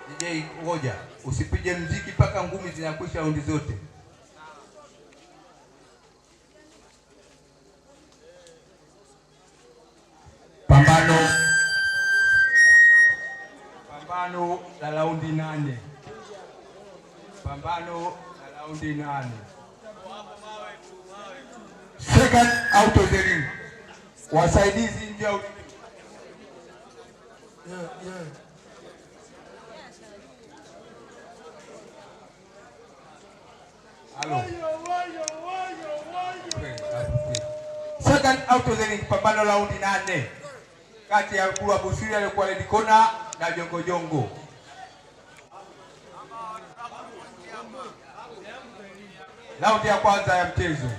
DJ, ngoja usipige mziki mpaka ngumi zinakwisha raundi zote. Pambano la raundi 8. Pambano la raundi 8. Second out of the ring. Wasaidizi nje ya ulingo. Yeah. Halo. Second out of the ring, pambano raundi 8 kati ya Kulwa Busiri aliyekuwa red corner na Jongo Jongo. Raundi ya kwanza ya mchezo.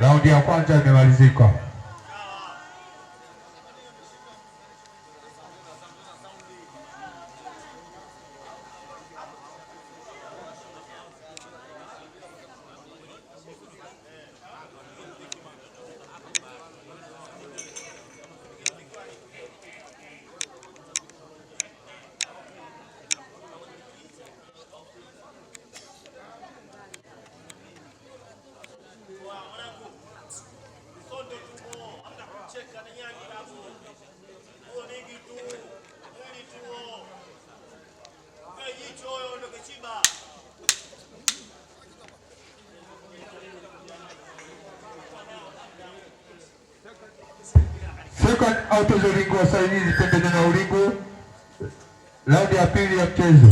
Raundi ya kwanza imemalizika. Second out of the ring, wasaidizi pembeni na ulingo. Raundi ya pili ya mchezo.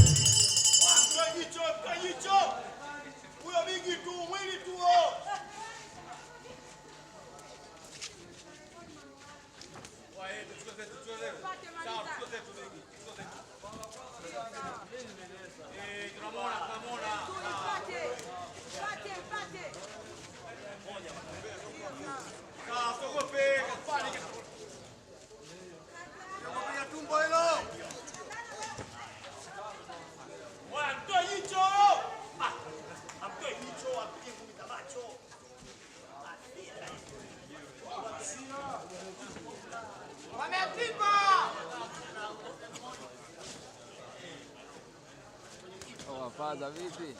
Faza vipi?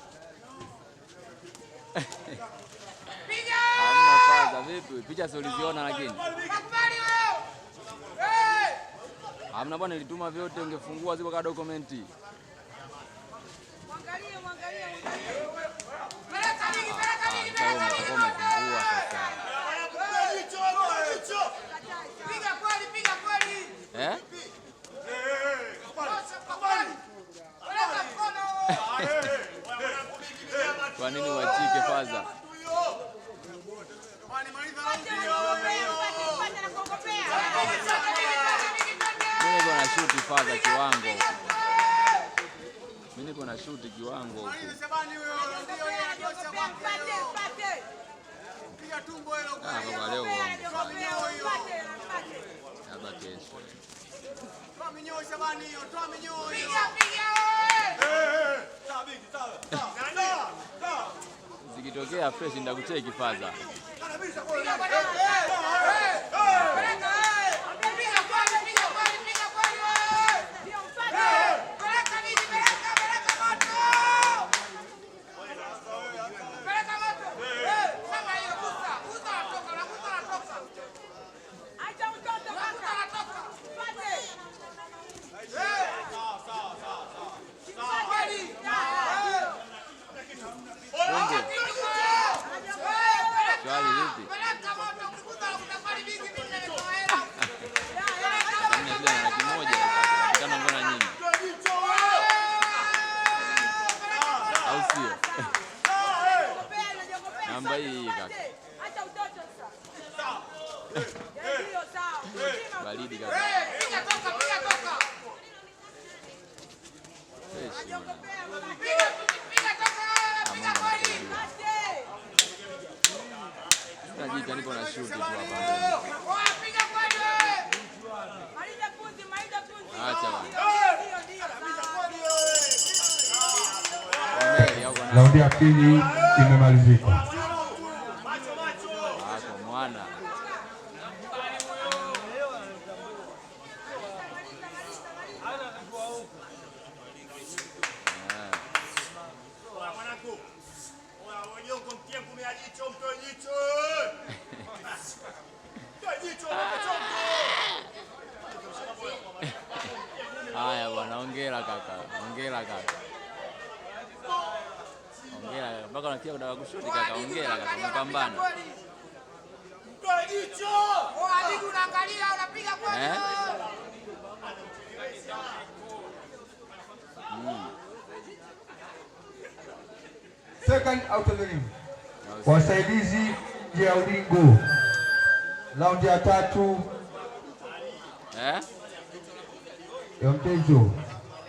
Hamna faza vipi? Picha si uliziona lakini. Hamna bwana, nilituma vyote, ungefungua ziko kama dokumenti. Mwangalie, mwangalie, mwangalie. Umefungua sasa. Piga kweli, piga kweli. Eh? Peleka mkono. Kwa nini uachike faza? Mimi niko na shuti faza kiwango huku. Mimi niko na shuti kiwango huku. Ah, baba leo uongo faza. Labda kesho. Zikitokea fresh ndakucheki faza. Twende. Swali vipi? Hamna shida na 100,000 kaka. 500,000 mbona nyingi? Au sio? Namba hii kaka. Baridi kaka. Fresh. Ah, Mungu anasaidia. Sina jipya, nipo na shuti tu hapa. Acha bana. Kwa meli au kwa nani? Raundi ya pili imemalizika. Ah, kwa mwana. Haya bwana, hongera kaka. Hongera kaka. Hongera kaka. Mpaka unafikia kutaka kushuti kaka. Hongera kaka. Umepambana. Eh? Second out of the ring. Wasaidizi nje ya ulingo. Raundi ya tatu Eh? ya mchezo.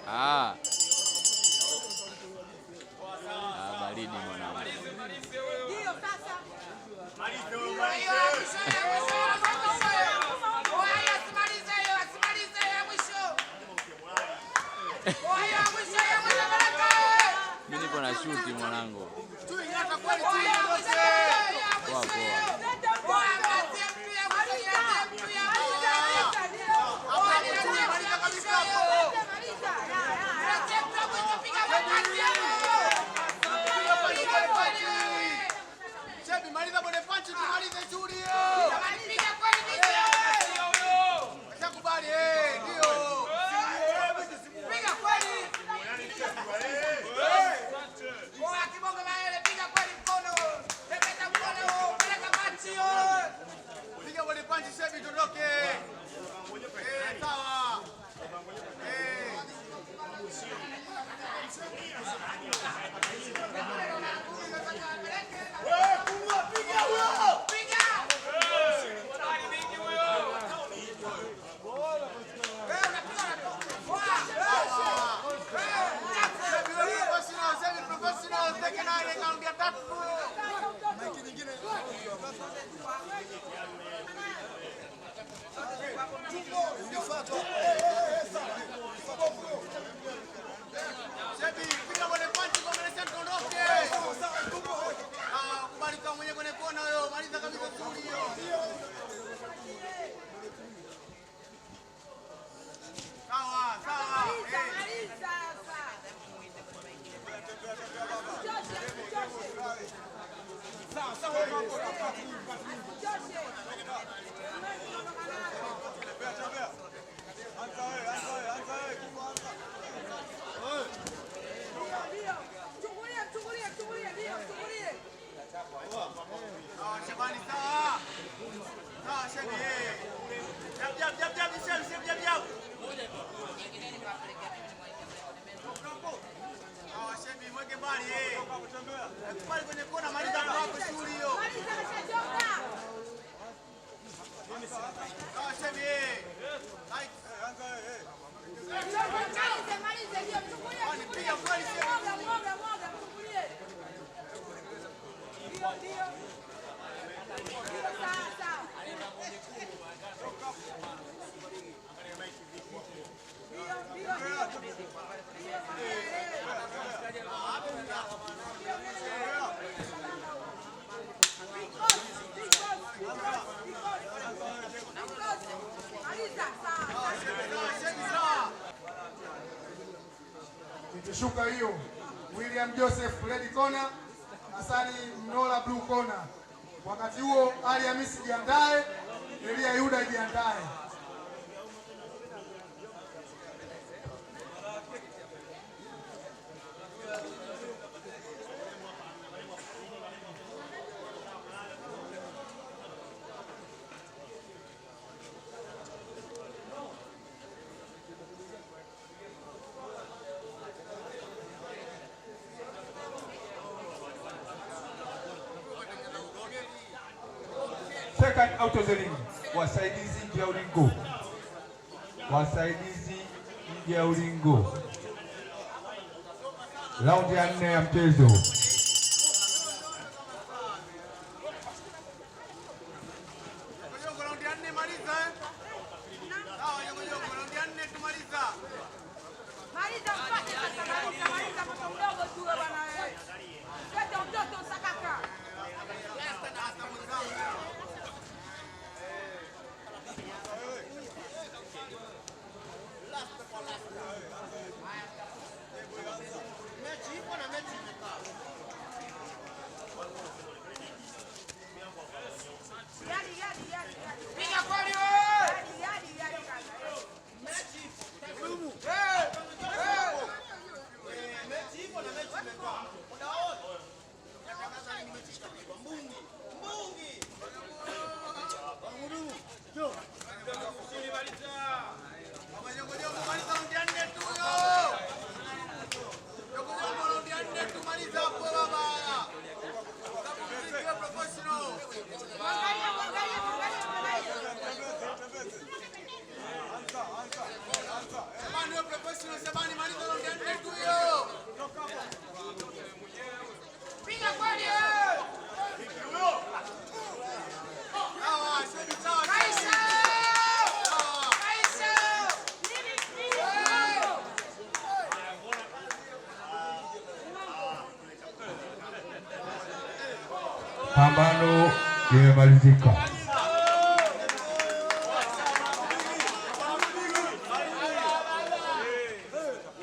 Ah. Ah, baridi mwanangu. Mimi nipo na shuti mwanangu. Poa poa. Maliza bwana punch tumalize shughuli hiyo. Shakubali eh, ndio. Piga kweli. Oya kibonge maele, piga kweli mkono. Shebi, piga body punch kwa Malaysia tuondoke. Ah, kubali kama mwenyewe kwenye kona huyo, maliza kabisa shughuli hiyo. Sawa, sawa. Maliza, Eh. maliza sasa. Asikuchoshe, asikuchoshe. Asikuchoshe. Huwezi kuondoka nayo. Ndio, ndio. Mchungulie, mchungulie, mchungulie, ndio, mchungulie. Sawa, Shabani, sawa. Sawa, Shebi, eh. Jab, jab, jab, jab, Shebi, Shebi, jab, jab. Sawa, Shebi, mweke mbali, eh. Kubali kwenye kona, maliza hapo shughuli hiyo. Maliza, kashachoka. Sawa, Shebi, eh. Right. Malize, malize, ndio, mchungulie, mchungulie. Piga kweli, Shebi. Mwaga, mwaga, mwaga, mchungulie. Ndio, ndio. Ndio, sawa, sawa. Ndio, ndio, ndio. Ndio, mwambie aelewe. Ndio, nene, Big boss, big boss, big boss, big boss. Big boss. Maliza, sawa. Sawa, Shebi, sawa. Itashuka hiyo William Joseph red corner, Hasani Mnola blue corner. Wakati huo Ali Hamisi jiandae, Elia Yuda jiandae. Second out of the ring. Wasaidizi nje ya ulingo. Wasaidizi nje ya ulingo. Raundi ya nne ya mchezo. Jongo, raundi ya nne maliza, eh. Sawa, Jongo, Jongo, raundi ya nne tumaliza. Maliza mpate sasa, maliza, maliza mtoto mdogo tu wewe bwana wewe. Leta mtoto sakaka. Hasa mwenzangu. Mechi ipo na mechi imekaa. Yadi, yadi, yadi, yadi. Piga kweli wewe! Yadi, yadi, yadi kaka. Mechi ipo na mechi imekaa. Muda wote. Natangaza ni mechi itapigwa. Mbungi. Mbungi. Baba Jongo Jongo, maliza raundi ya nne tu yo. Jongo Jongo, raundi ya nne tu maliza hapo baba. Sababu mziki wa professional. Mwangalie, mwangalie, mwangalie, mwangalie. Shabani wewe professional, Shabani maliza raundi ya nne tu yo. Piga kweli wewe. Sawa, Shebi, sawa. Maisha! Sawa. Maisha! Nini, nini? Mwango. Pambano limemalizika.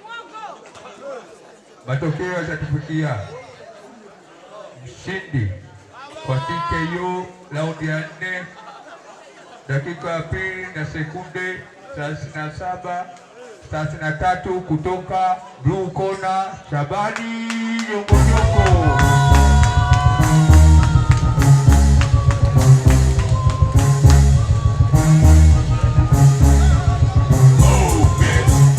Mwango. Matokeo yatatufikia mshindi kwa TKO raundi ya nne dakika ya pili na sekunde 37 33 kutoka blue corner, Shabani Jongojongo.